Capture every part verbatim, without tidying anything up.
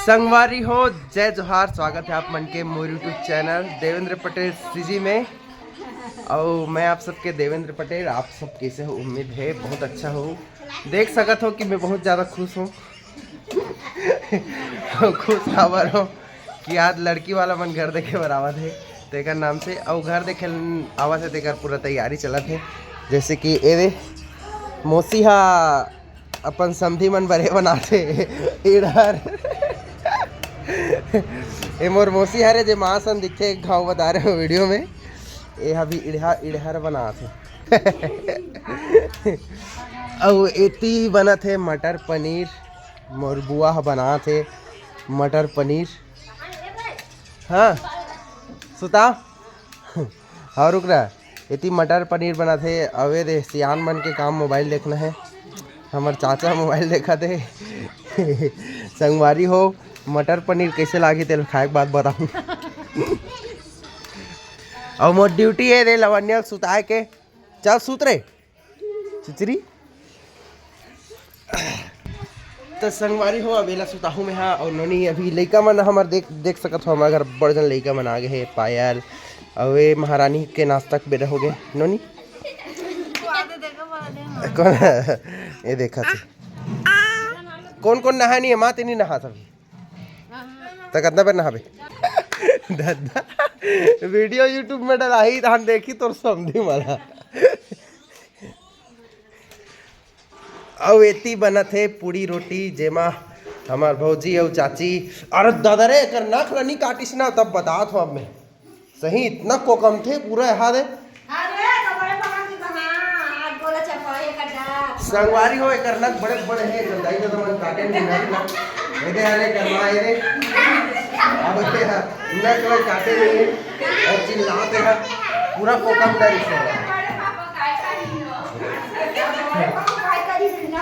संगवारी हो, जय जोहार। स्वागत है आप मन के मोर YouTube channel Devendra Patel CG में। और मैं आप सबके देवेंद्र पटेल। आप सब कैसे हो? उम्मीद है बहुत अच्छा हो। देख सकत हो कि मैं बहुत ज़्यादा खुश हूँ। खुश काबर हो कि आज लड़की वाला मन घर देखे बर आवत है, तेकर नाम से। और घर देखे आवत है, तेकर पूरा तैयारी चलत है। जैसे कि ए दे, मौसी हा अपन समधी मन बरे बनाथे इड़हर। ए मोर मौसी हरे, जे माँ सन दिखे, घाव बता रहे हो वीडियो में। ए अभी इड़हा इड़हर बनाथे। अउ एती बनत हे मटर पनीर। मोर बुआ ह बनात हे मटर पनीर। हाँ, सुता। हाँ, रुक रहा। एती मटर पनीर बनात हे। अवे दे, सियान मन के काम मोबाइल देखना है। हमर चाचा मोबाइल देखत हे। संगवारी हो, मटर पनीर कैसे लागी, तेल खाए के बाद बताऊँ। और मोर ड्यूटी है रे लवण्या सुताए के। चल सुत रे चुचरी। तो संगवारी हो, अबेला सुताहू में हा। और नोनी अभी लइका मन हमर देख देख सकत हो, हमर घर बड़ जन लइका मन आ गए हे। पायल, अवे महारानी के नाश्ता के बेरा हो गए। नोनी कौन? ये देखा थे। कौन कौन नहा नहीं है? माँ तेनी नहा सभी। त कतना बेर नहाबे? दादा, वीडियो YouTube में डलाही, तहन देखी तोर समधी वाला। अउ एती बनत हे पूड़ी रोटी, जेमा हमार भौजी अउ चाची। अरे दादा रे, एकर नख ल नी काटिस ना, तब बतात हो अब मैं। सही, इतना कोकम थे पूरा यहाँ दे। अरे, तो बड़े भगवान की कहाँ? हाथ बोला चपाई का डा। संगवारी हो, एकर नख बड़े बड़े हे, एकर दाई ददा मन काटे नहीं नख ना। ए दे, अरे, करवा, ए दे। अब ए दे, नख में काटे नहीं है। और चिल्लाते हैं, पूरा कोकम डर इसे। बड़े पापा काय का नहीं हो? बड़े पापा काय का नहीं हो?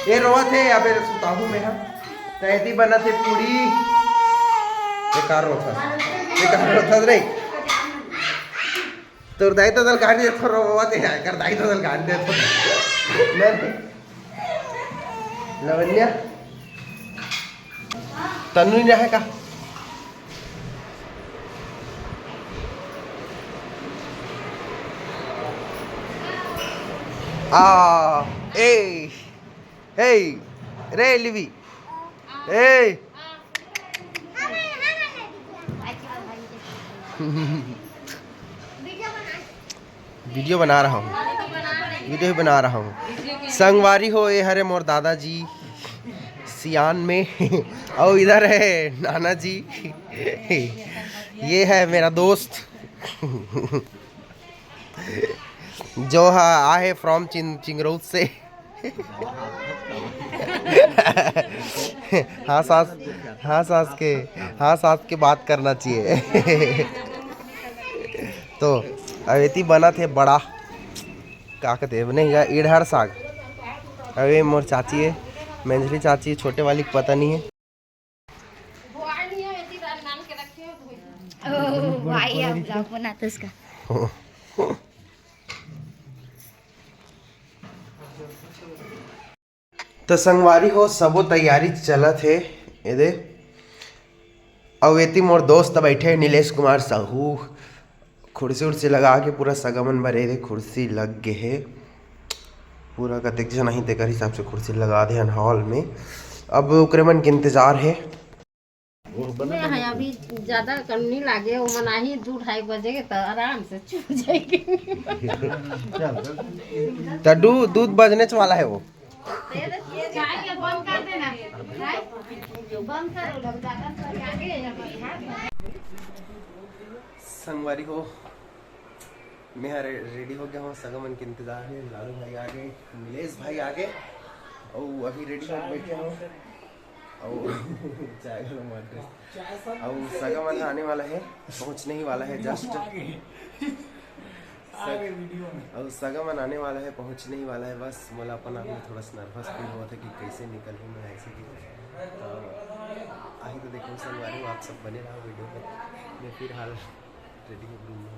ये रोवत हे, अबे सुताहू में हम। तैती बनत हे पूड़ी। बेकार रोथस। बेकार रोथस रे। तोर दाई तो दल काट दे, थोड़ा बाबा ते आकर दाई तो दल काट दे, थोड़ा। नहीं। लवण्या। तन्नू नहीं रहे का? आ, ए, ए, रे लिवी, ए। वीडियो बना रहा हूँ, वीडियो ही बना रहा हूँ। संगवारी हो, ये हरे मोर दादाजी सियान में। और इधर है नाना जी। ये है मेरा दोस्त। जो हा आहे from चिंग चिंगरौद से। हाँ सास, हाँ सास के, हाँ सास के बात करना चाहिए। तो अब एती बनत हे बड़ा, का कहते हैं, नहीं या इड़हर साग। अबे मोर चाची है, मेंझरी चाची, छोटे वाली के पता नहीं है। ओ भाई, अब vlog बनाते उसका। तो संगवारी हो, सबो तैयारी चलत हे। ये दे, अउ एती मोर दोस्त बैठे हे, नीलेश कुमार साहू। कुर्सी उर्सी लगा के पूरा सगा मन बर ये दे कुर्सी लग गे हे। पूरा कतेक झन आही, तेकर हिसाब से कुर्सी लगा दे हन हॉल में। अब ओकरे मन के इंतजार हे। मैं है अभी ज्यादा कम नहीं लागे, वो मन आही दू ढाई बजे के तो आराम से चू जाएगी। तो दू दूध बजने वाला है वो। चाय के बंद कर देना, चाय बंद करो, लोग ज्यादा करके आगे। संगवारी हो, मैं हर रेडी हो गया हूँ, सगा मन के इंतजार है। लालू भाई आ गए, मिलेश भाई आ गए, और अभी रेडी हो बैठे हो। और चाय वाला मार दे। और सगा मन आने वाला है, पहुँचने ही वाला है जस्ट। आ गए वीडियो में। और सगा मन आने वाला है, पहुँचने ही वाला है। बस मोला अपन आप में थोड़ा सा नर्वस फील हुआ था कि कैसे निकलूँ मैं ऐसे कि। तो आही तो देखो संगवारी हो, आप सब बने रहो वीडियो में। मैं फिलहाल रेडी हो रूम में।